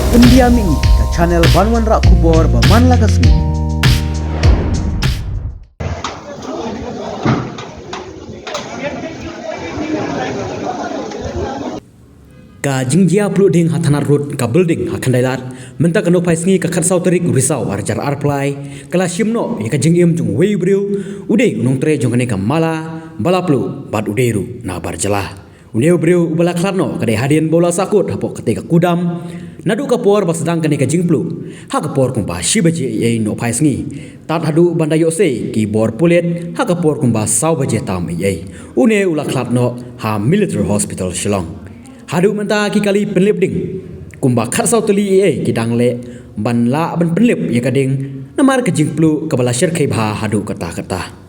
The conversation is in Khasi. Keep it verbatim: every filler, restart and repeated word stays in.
India Mih, ka channel ban wanrah khubor ba man la ka sngi. Ka jingjia pluh ding ha Thanad Road, ka building ha Khyndai Lad, mynta ka nohphai sngi ka khatsaw tarik Risaw arhajar arphew lai, ka la shim noh ïa ka jingim jong uwei u briew, u dei u nongtrei jong kane ka mala ba la pluh bad u dei ruh na bar jylla. Une u briew uba la khlad noh ka dei hadien ba u la sahkut hapoh katei ka kudam naduh ka por ba sdang kane ka jingpluh ha ka por kumba shi baje eiei nohphai sngi, tad haduh ban da ïoh sei ki bor pulit ha ka por kumba saw baje tam eiei. Une u la khlad noh ha Military Hospital Shillong. Haduh mynta ki kali pynlip ding kumba khatsaw tylli eiei ki dang leh ban lah ban pynlip ïa ka ding, namar ka jingpluh kaba la sher khie bha haduh katta katta.